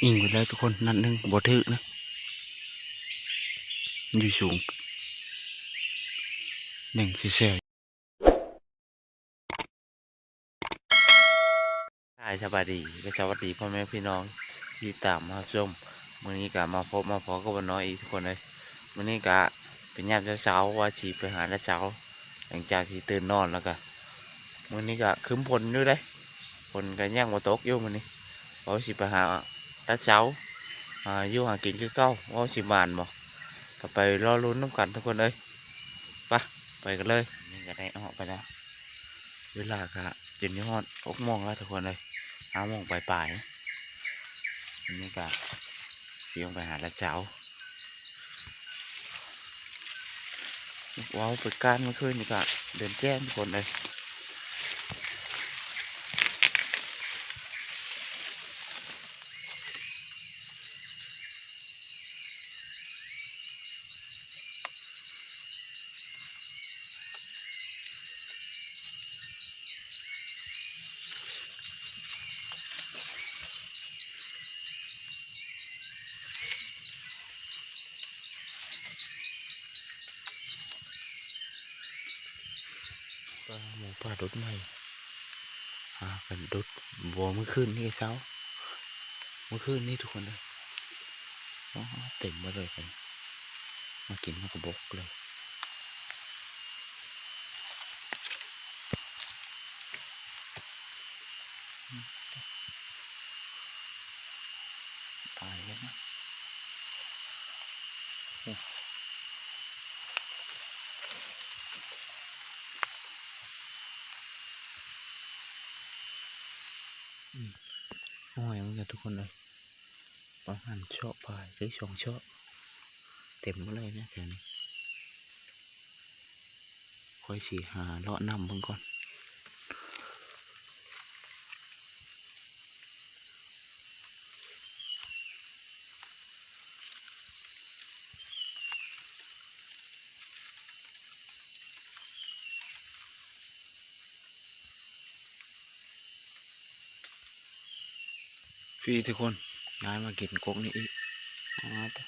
ອີງໄປແລ້ວທຸກຄົນ ນັດໜຶ່ງບໍ່ຖືກນະ ຢູ່ສູງ ແໜ່ງແຊວໆ. ສະບາຍດີ ແລະ ສະຫວັດດີພໍ່ແມ່ພີ່ນ້ອງທີ່ຕາມມາຮັບຊົມ. ມື້ນີ້ກະມາພົບມາພໍ້ກັບບ່າວນ້ອຍອີກທຸກຄົນເອີຍ. ມື້ນີ້ກະເປັນຍາມເຊົ້າໆ ວ່າຊິໄປຫາແຕ່ເຊົ້າ ຫຼັງຈາກທີ່ຕື່ນນອນແລ້ວກະ ມື້ນີ້ກະຄຶ້ມຝົນຢູ່ເດ້ ຝົນກະຍັງບໍ່ຕົກຢູ່ມື້ນີ້. ເວົ້າຊິໄປຫາແຕ່ເຊົ້າ ຫາຢູ່ຫາກິນຄືເກົ່າ ເວົ້າຊິໝານບໍ່ ກະໄປລໍລຸ້ນນຳກັນທຸກຄົນເອີຍ. ປະ ໄປກັນເລີຍ. ນີ້ກະໄດ້ອອກໄປແລ້ວ ເວລາກະຈົນຮອດຫົກໂມງແລ້ວທຸກຄົນເອີຍ ຫ້າໂມງປາຍໆ. ນີ້ກະຊິອອກໄປຫາແຕ່ເຊົ້າ ເວົ້າໄປການມື້ຄືນນີ້ກະເດືອນແຈ້ງທຸກຄົນເອີຍ. ປາ ໝູປ່າດຸດໃໝ່ ຫາກັນດຸດ ບໍ່ ມື້ຄືນນີ້ເຊົ້າ ມື້ຄືນນີ້ທຸກຄົນເອີຍ ໂອ້ ເຕັມໝົດເລີຍ ມາກິນມັນກະບົກເລີຍ. ຕາຍແລ້ວນະ ໂອ້ ອືມ ຫ້ອຍມັນກະທຸກຄົນເອີຍ ປະມານເຊາະປາຍ ຫຼື ສອງເຊາະ ເຕັມໝົດເລີຍນະແຖວນີ້. ຂ້ອຍຊິຫາເລາະນຳເບິ່ງກ່ອນ. ພີ້ທຸກຄົນ ຍ້າຍມາກິນກົກນີ້ອີກ ອາ ຕົ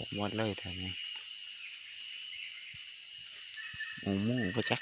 ກໝົດເລີຍແຖວນີ້ ໝູ ໝູບໍ່ຈັກ.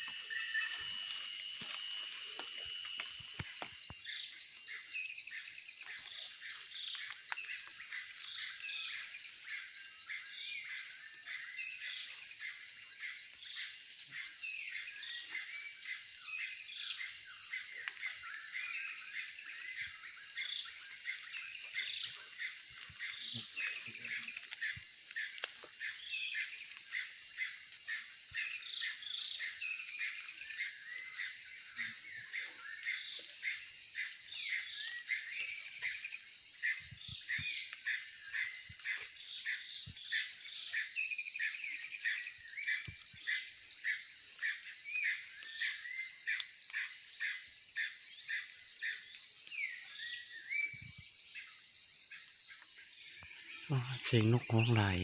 ອ້າ ສຽງນົກຮ້ອງຫຼາຍ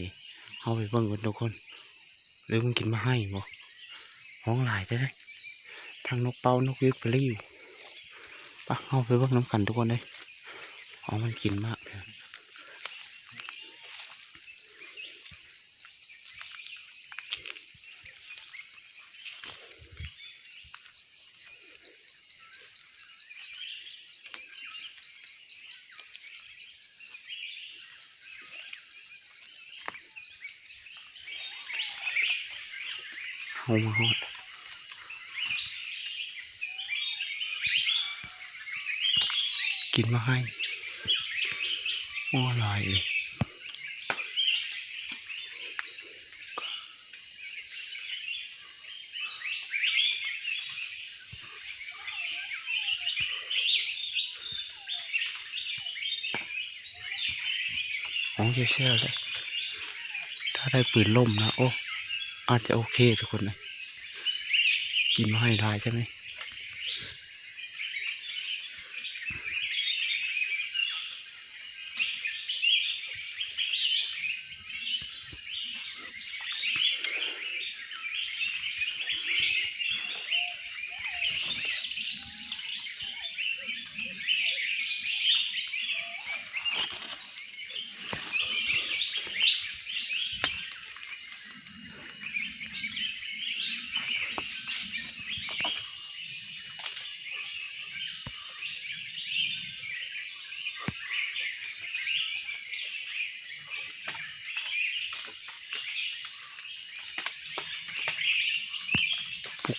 ເຮົາໄປເບິ່ງກັນທຸກຄົນ ຫຼືມັນກິນໝາກໄຮບໍ່ ຮ້ອງຫຼາຍແທ້ໆ ທັງນົກເປົ້າ ນົກຫວີດ ປະລິວ. ປະ ເຮົາໄປເບິ່ງນຳກັນທຸກຄົນເອີຍ ເອົາມັນກິນໝາກ. ເຮົາມາຮອດ ກິນໝາກໄຮ ໂອ້ ຫຼາຍເລີຍ. ຮ້ອງແຊວໆ ເລີຍ ຖ້າໄດ້ປືນລົມນະ ໂອ້ ອາດຈະໂອເຄທຸກຄົນນະ ກິນໝາກໄຮຫຼາຍຈັ່ງນີ້. ໂ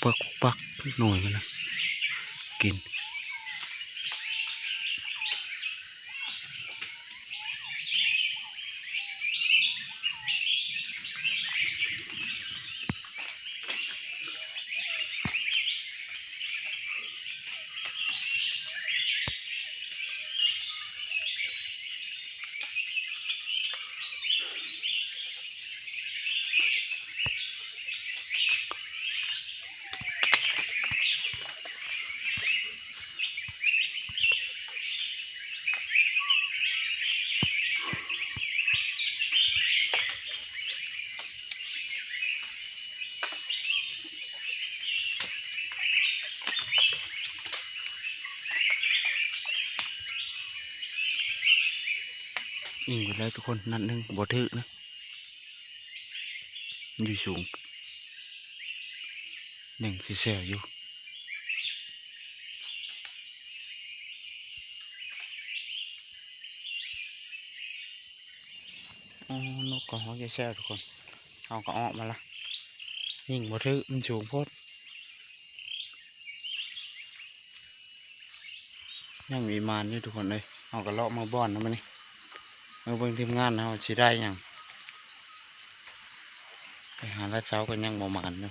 ປັກ ປັກ ໜ່ວຍມັນນະ ກິນ. ອີງໄປແລ້ວທຸກຄົນ ນັດໜຶ່ງບໍ່ຖືກນະ ມັນຢູ່ສູງ ຍັງແຊວໆຢູ່. ອໍ ນົກກໍຮ້ອງແຊວໆທຸກຄົນ ເຮົາກໍອອກມາລະ ຍິງບໍ່ຖືກ ມັນສູງໂພດ. ຍັງມີມານຢູ່ທຸກຄົນເອີຍ ເຮົາກໍເລາະມື້ບ່ອນນະມື້ນີ້ ມາເບິ່ງທີມງານເຮົາຊິໄດ້ຫຍັງ. ໄປຫາລາດເຊົ້າກໍຍັງບໍ່ມານຢູ່.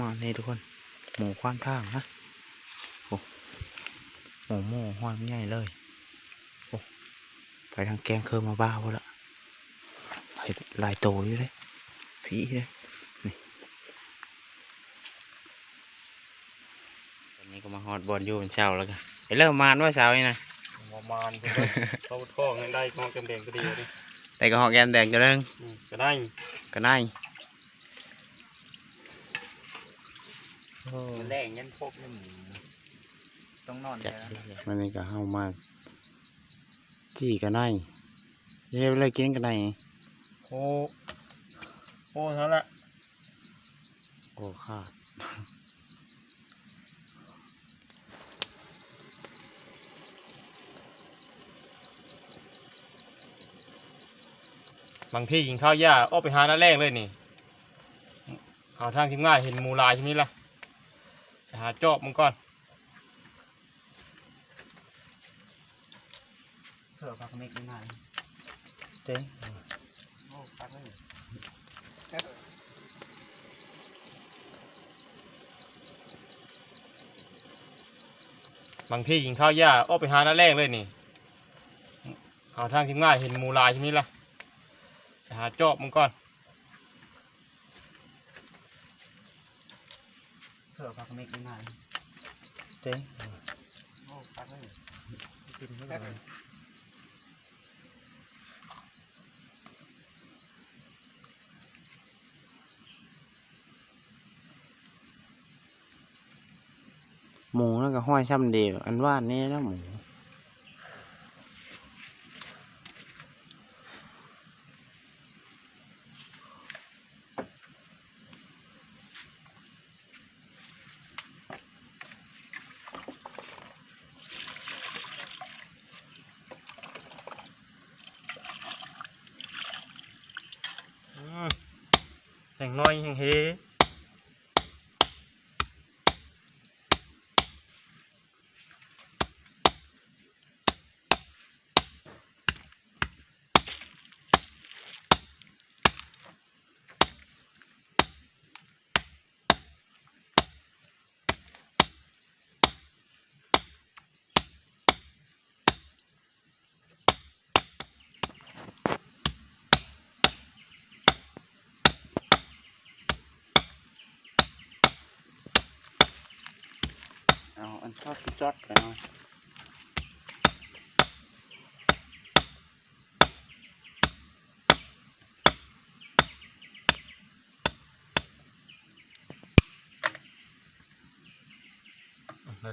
ມານີ້ທຸກຄົນ ໝູຂວາງທາງນະ ໂອ້ ໝູ ໝູຮ້ອນໃຫຍ່ເລີຍ ໂອ້ ໄປທາງແກ້ງເຄີມມາບ້າພຸ້ນລະ ຫຼາຍໂຕຢູ່ເດ້ ພີ້ເດ້ ນີ້. ຕອນນີ້ກໍມາຮອດບ່ອນຢູ່ເພິ່ນເຊົາແລ້ວກະ ໄປເລີ່ມມານວ່າເຊົ້ານີ້ນະ ບໍ່ມານເພິ່ນເຂົາທ້ອງຍັງໄດ້ເງາະແກ້ມແດງກໍດີເດ້ ໄດ້ກະເຫາະແກ້ມແດງຕົວໜຶ່ງ ອືມ ກະໄດ້ ກະໄດ້ ໂອ້ ແລງຍັງພົບຢູ່ ຕ້ອງນອນ ຈັກຊິ ມື້ນີ້ກະເຮົາມາ ຈີ່ກະໄນ ເຮັດແລ້ວກິນກະໄນ ໂອ້ ໂອ້ ເທົ່າລະ ໂອ້ ຂາດ ບາງທີກິນເຂົ້າຢາ ອອກໄປຫານາແລງເລີຍນີ້ ເອົາທາງທີມງານເຫັນໝູຫຼາຍທີ່ນີ້ລະ ໄປຫາຈອບມັນກ່ອນ. ເພື່ອພັກເມັກໄດ້ນານ ເຕັງ ໂອ້ ພັກເລີຍ ບາງທີກິນເຂົ້າຢາ ອອກໄປຫານາແລງເລີຍນີ້ ເອົາທາງທີມງານເຫັນໝູຫຼາຍທີ່ນີ້ລະ ໄປຫາຈອບມັນກ່ອນ. ເພື່ອພັກເມັກໄດ້ນານ ເຕັງ ໂອ້ ພັກເລີຍ ກິນເລີຍ ໝູນັ້ນກໍຫ້ອຍຊ່ຳເດ ອັນຫວານນີ້ແຫຼະໝູ. ອືມ ແຮງໜ້ອຍແຮງເຮ. ອື ເອົາອັນຊອດທີ່ຊອດໄປເນາະ.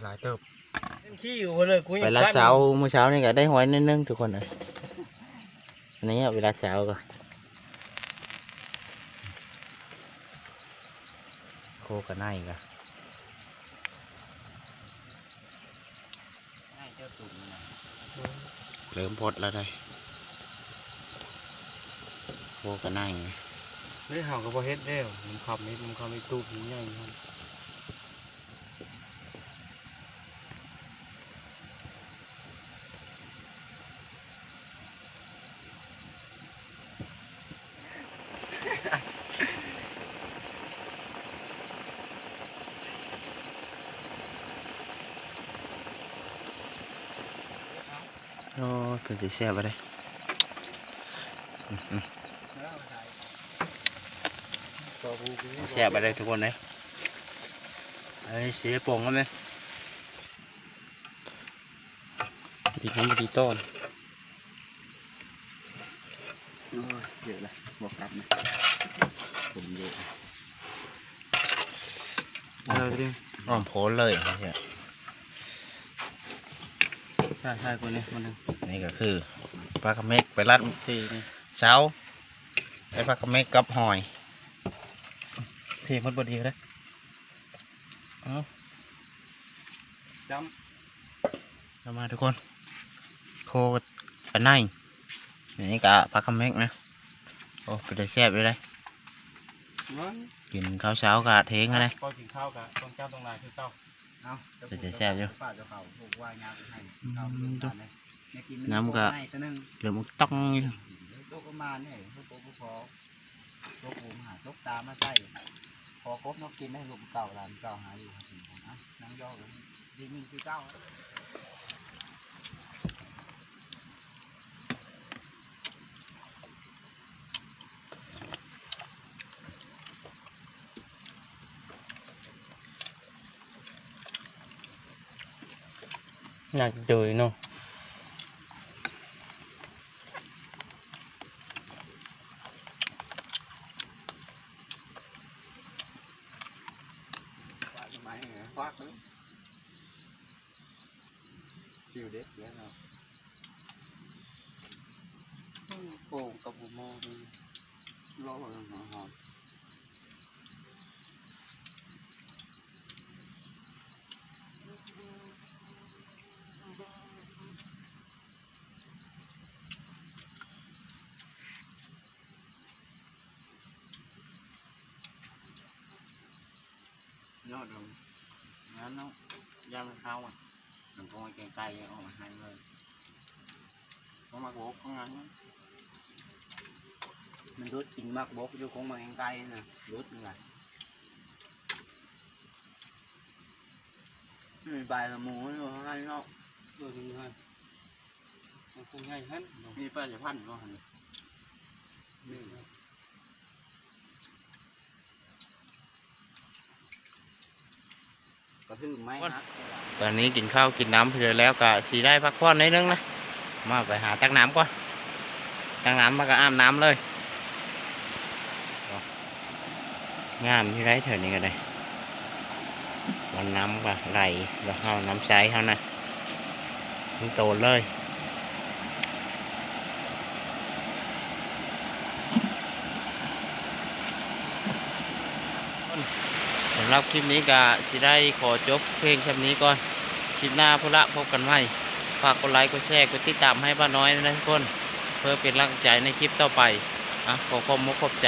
ຫຼາຍໆເຕີບ ເປັນຂີ້ຢູ່ເລີຍ ກູຍັງ ໄປລັດເສົາ ມື້ເຊົ້ານີ້ກໍໄດ້ຫອຍໜ້ອຍໜຶ່ງທຸກຄົນເອີຍ. ອັນນີ້ໄປລັດເສົາກໍ ໂຄກະໄນກໍ ເລີ່ມພົດແລ້ວເດ້ ໂຄກະໄນ. ເຮີ້ຍ ເຮົາກໍບໍ່ເຮັດແລ້ວ ມັນຄຳເຮັດ ມັນຄຳເຮັດຕູບໃຫຍ່ຫັ້ນ. ໂອ້ ເປັນຕາແຊບເດ້ ອືມ ແຊບເດ້ທຸກຄົນເດ້. ອັນນີ້ຊິໄດ້ປົງກັນເດ້ ດີ ມັນບໍ່ດີຕ້ອນ. ໂອ້ຍ ເຍອະລະ ບໍ່ກັບນະ ຄົນເຍອະ ເອົາ ອ້ອມໂພນເລີຍ ໃສ່ ໃສ່ກວ່ານີ້ ມັນ ນີ້ກໍຄື ປາກະເມັກໄປລັດ ທີ່ນີ້ ເສົາ ໄດ້ປາກະເມັກກັບຫອຍ ເທໝົດບໍ່ດີເດ້. ເອົາ ຈ້ຳ ເອົາມາທຸກຄົນ ໂຄກະໄນ ນີ້ກະປາກະເມັກນະ. ໂອ້ ເປັນຕາແຊບຢູ່ເດ້ ກິນເຂົ້າເຊົ້າກະເທັງຫັ້ນແຫຼະ ກໍກິນເຂົ້າກະຕ້ອງຈ້ຳຕ້ອງຫຼາຍຄືເກົ່າ. ເອົາ ເປັນຕາແຊບຢູ່ ອືມ ນ້ຳກະເລີ່ມອອກຕອງຢູ່ ຕົກປະມານນີ້ ຕົກບໍ່ພໍ ຕົກມາຫາຕົກຕາມາໃສ່ ຂໍກົບນົກກິນໃຫ້ລູກເກົ່າຫຼານເກົ່າຫາຢູ່ ຫາກິນ ນາງຢອກ ດີມີຄືເກົ່າ. ໜັກເຕີບເນາະ ຄວາມໝາຍຄວາມ ຄິວເດັດແລ້ວເນາະ ໂປ່ງກັບບໍ່ມໍນີ້ ລໍເອົາຫອມ. ຍອດ ງາມເນາະ ຢ່າງເຮົາອະ ມັນກໍແກງໄກ່ອອກມາໃຫ້ເລີຍ ບໍ່ມັກບົກຂອງມັນ ມັນດຸດກິນໝາກບົກຢູ່ ຂອງໝາກແກງໄກ່ນະ ດຸດນີ້ລະ ມີໃບລະໝູຢູ່ຫັ້ນເນາະ ເອີ ມີຫັ້ນ ມັນຄົງໃຫຍ່ຫັ້ນ ມີປາຈະພັນບໍ່ຫັ້ນ ມີ. ກະຖືໄມ້ຫັກ ຕອນນີ້ກິນເຂົ້າກິນນ້ຳເພິ່ນແລ້ວ ກະຊິໄດ້ພັກຜ່ອນໜ້ອຍໜຶ່ງນະ ມາໄປຫາຕັກນ້ຳກ່ອນ ຕັກນ້ຳແລ້ວກະອາບນ້ຳເລີຍ ງາມຢູ່ໃດ໋ ແຖວນີ້ກະໄດ້ ວັນນ້ຳກະໄຫຼ ແລ້ວເຮົາ ນ້ຳໃສເຮົານະ ເປັນໂຕນເລີຍ. ສຳລັບຄລິບນີ້ກະຊິໄດ້ຂໍຈົບພຽງຊ່ຳນີ້ກ່ອນ ຄລິບໜ້າພຸ້ນລະພົບກັນໃໝ່ ຝາກກົດໄລ ກົດແຊ ກົດຕິດຕາມໃຫ້ປ້ານ້ອຍນະທຸກຄົນ ເພື່ອເປັນກຳລັງໃຈໃນຄລິບຕໍ່ໄປ ອະ ຂໍຂອບອົກຂອບໃຈ.